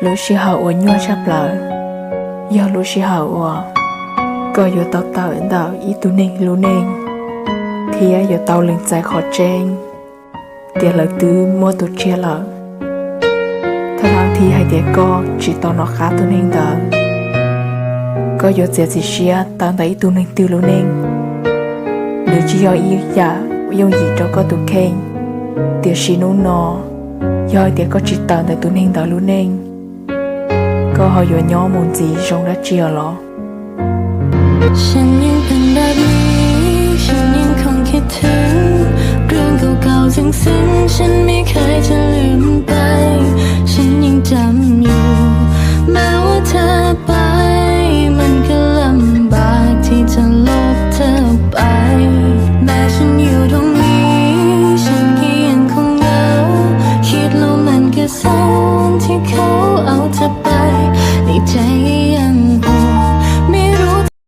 Lub sij hawm uas nyuaj tshaj plaws yog lub sij hawm uas koj yuav tau tawm ntawm ib tug neeg lub neej thiab yuav tau lees txais qhov tseeb tias lawv twb muaj tus tseg lawm. Thaum no thiaj hais tias koj tsis tau nov qab tus neeg ntawd, koj yuav txiav txim siab tawm ntawm ib tug neeg twg lub neej. Nws tsis yog ib yam yooj yim rau koj tus kheej, tiam sis hnub no yog hais tias koj tsis tawm ntawm tus neeg ntawd lub neej, koj ho yuav nyob mus ntxiv zoo dab tsi os los? ฉันยังเป็นแบบนี้ ฉันยังคงคิดถึงเรื่องเก่าๆ ทั้งสิ้น ฉันไม่เคยจะลืมมันไป ฉันยังจำอยู่ แม้ว่าเธอไป มันก็ลำบากที่จะลบเธอไป แม้ฉันอยู่ตรงนี้ ฉันก็ยังคงเหงา คิดแล้วมันก็เศร้า วันที่เขาเอาเธอไป